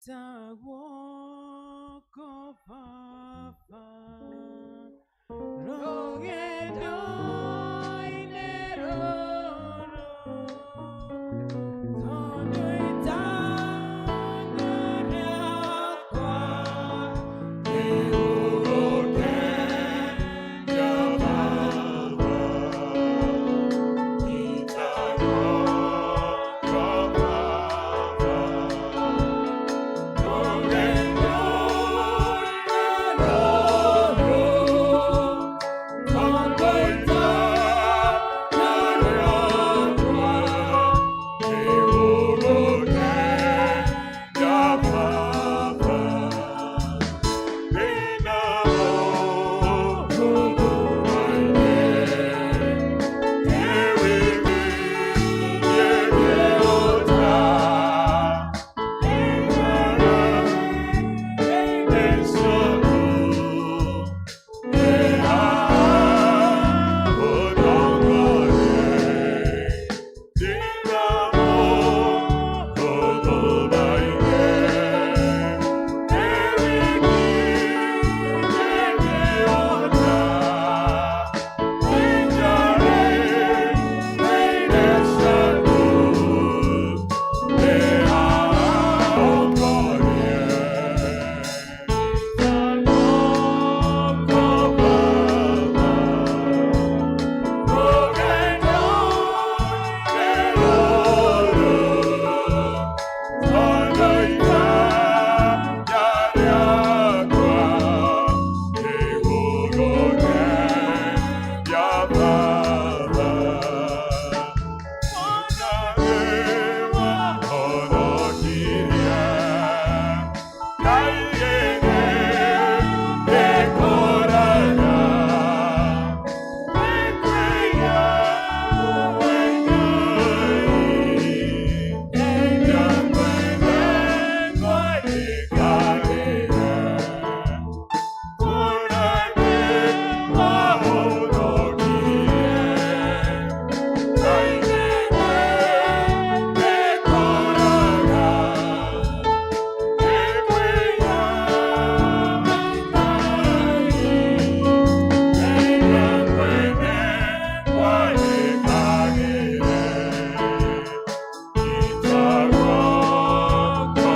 Ita guoko Baba, rũgendo-inĩ rũrũ, tondũ itanya rĩakwa nĩ gũgũkenia Baba. Ita guoko Baba, rũgendo-inĩ rũrũ, tondũ itanya rĩakwa nĩ gũgũkenia Baba. Ndĩna maũndũ maingĩ Ita guoko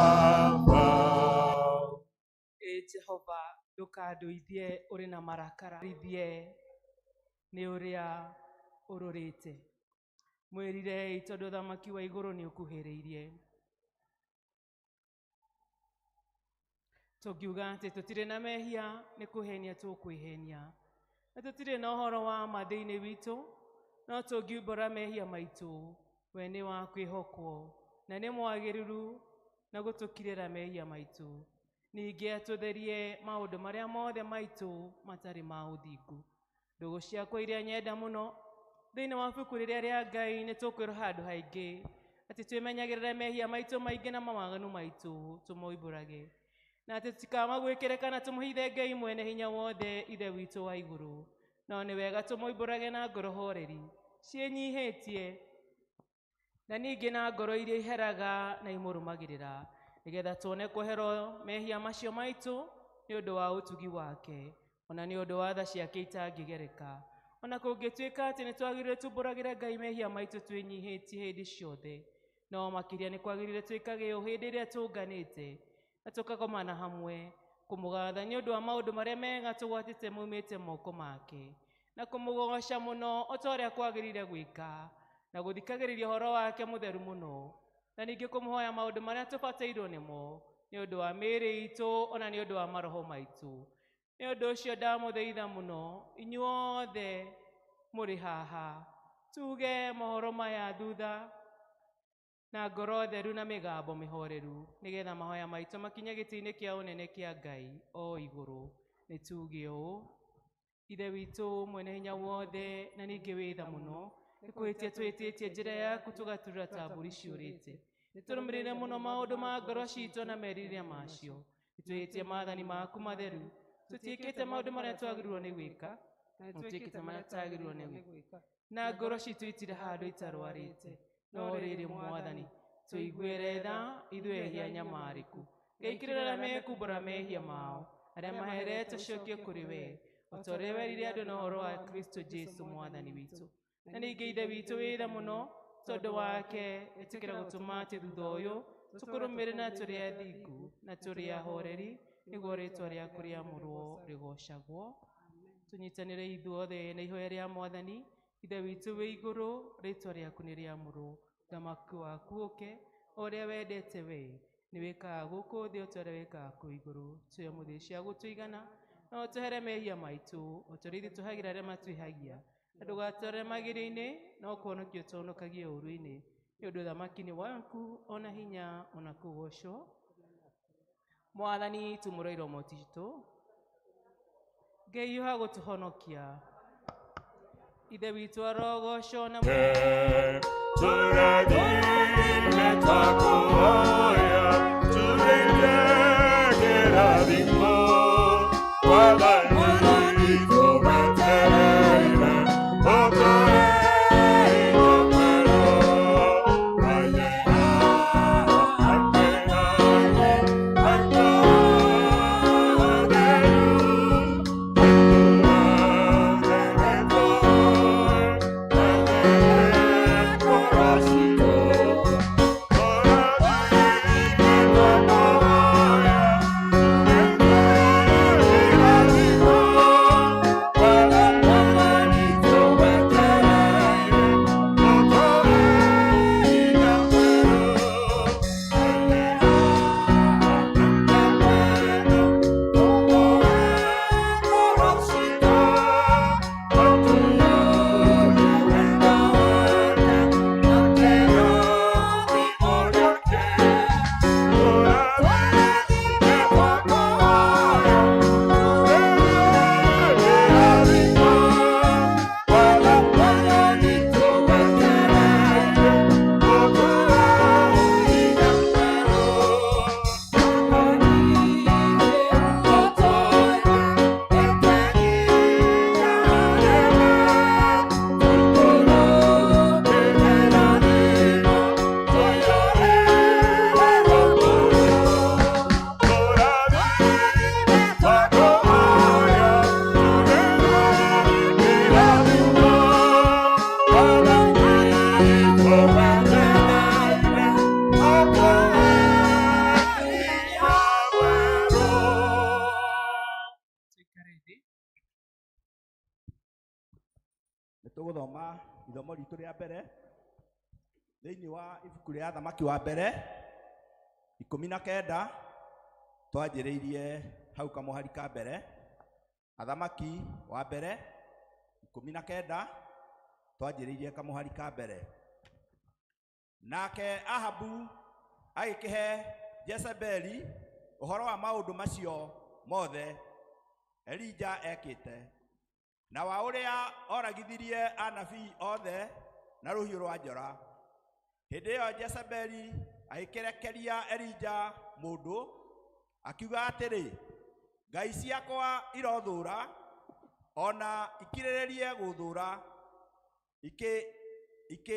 Baba, Ĩ Jehova, ndũkandũithie ũrĩ na marakara, rithie nĩ ũrĩa ũrũrĩte. Mwĩrirei tondũ ũthamaki wa igũrũ nĩ ũkuhĩrĩirie. Tũngiuga atĩ tũtirĩ na mehia nĩ kũhenia tũkwĩhenia, na tũtirĩ na ũhoro wa ma thĩinĩ witũ, no tũngiumbũra mehia maitũ, we nĩ wa kwĩhokwo na nĩ mwagĩrĩru na gũtũkirĩra mehia maitũ, ningĩ atũtherie maũndũ marĩa mothe maitũ matarĩ ma ũthingu. Ndũgũ ciakwa iria nyenda mũno, thĩinĩ wa ibuku rĩrĩa rĩa Ngai nĩ tũkwĩrwo handũ haingĩ atĩ twĩmenyagĩrĩre mehia maitũ maingĩ na mawaganu maitũ tũmoimbũrage, Na atĩ tũtikamagwĩkĩre kana tũmũhithe Ngai mwene hinya wothe Ithe witũ wa igũrũ. No nĩ wega tũmoimbũrage na ngoro horeri ciĩnyihĩtie na ningĩ na ngoro iria iheraga na imũrũmagĩrĩra, nĩgetha tuone kweherwo mehia macio maitũ nĩ ũndũ wa ũtugi wake, ona nĩ ũndũ wa tha ciake itangĩgereka. Ona kũngĩtuĩka atĩ nĩ twagĩrĩire tumbũragĩre Ngai mehia maitũ twĩnyihĩtie hĩndĩ ciothe, no makĩria nĩ kwagĩrĩire twĩkage ũũ hĩndĩ ĩrĩa tũnganĩte na tũkagomana hamwe kũmũgatha nĩ ũndũ wa maũndũ marĩa mega tũgwatĩte maumĩte moko make, na kũmũgoca mũno o ta ũrĩa kwagĩrĩire gwĩka, na gũthikagĩrĩria ũhoro wake mũtheru mũno, na ningĩ kũmũhoya maũndũ marĩa tũbatairwo nĩmo nĩ ũndũ wa mĩĩrĩ itũ ona nĩ ũndũ wa maroho maitũ. Nĩ ũndũ ũcio ndamũthaitha mũno inyuothe mũrĩ haha tuge mohoro maya thutha na ngoro theru na mĩgambo mĩhoreru, nĩgetha mahoya maitũ makinye gĩtĩ-inĩ kĩa ũnene kĩa Ngai o igũrũ. Nĩ tuge ũũ: Ithe witũ mwene hinya wothe na ningĩ wĩ tha mũno, nĩ kwĩhĩtia twĩhĩtĩtie njĩra yaku tũgaturĩra ta mbũri ciũrĩte. Nĩ tũrũmĩrĩire mũno maũndũ ma ngoro citũ na merirĩria macio. Nĩ twĩhĩtie maathani maku matheru, tũtiĩkĩte maũndũ marĩa twagĩrĩirwo nĩ gwĩka, na tũtiĩkĩte marĩa tũtagĩrĩirwo nĩ gwĩka, na ngoro citũ itirĩ handũ itarwarĩte. No rĩrĩ Mwathani, tũiguĩre tha ithuĩ ehia nyamarĩku. Ngeikĩrĩra arĩa mekumbũra mehia mao, arĩa maherete cokie kũrĩ we, o ta ũrĩa werire andũ na ũhoro wa Kristo Jesu Mwathani witũ. Na ningĩ Ithe witũ wĩ tha mũno, tondũ wake ĩtĩkĩra gũtũma atĩ thutha ũyũ tũkũrũmĩrĩre na tũrĩ athingu na tũrĩ ahoreri, nĩguo rĩĩtwa rĩaku rĩamũrwo rĩgoocagwo. Tũnyitanĩre ithuothe na ihoya rĩa Mwathani. Ithe witũ wĩ igũrũ, rĩĩtwa rĩaku nĩ rĩamũrwo, ũthamaki waku ũke, o ũrĩa wendete we nĩ wĩkaga gũkũ thĩ o ta ũrĩa wĩkaga kũu igũrũ. Tũhe mũthĩ cia gũtũigana, na ũtũhere mehia maitũ o ta ũrĩa ithuĩ tũhagĩra arĩa matwĩhagia, na ndũgatware magerio-inĩ, no kũhonokia ũtũhonokagie ũũru-inĩ. Nĩ ũndũ ũthamaki nĩ waku, ona hinya, ona kũgoocwo. Mwathani, tumũra iromo citũ. Ngai ũha gũtũhonokia. Ithe witũ arogocwo na Tuikare thĩ. Nĩ tũgũthoma ithomo ritũ rĩa mbere thĩinĩ wa ibuku rĩa Athamaki wa mbere 19, twanjĩrĩirie hau kamũhari ka mbere. Athamaki wa mbere 19, twanjĩrĩirie kamũhari ka mbere. Nake Ahabu agĩkĩhe Jezebeli ũhoro wa maũndũ macio mothe Elija ekĩte, na wa ũrĩa oragithirie anabii othe na rũhiũ rwa njora. Hĩndĩ ĩyo Jezebeli agĩkĩrekeria Elija mũndũ Akiuga atĩrĩ, ngai ciakwa irothũũra ona ikirĩrĩrie gũthũũra, ikĩ ikĩ.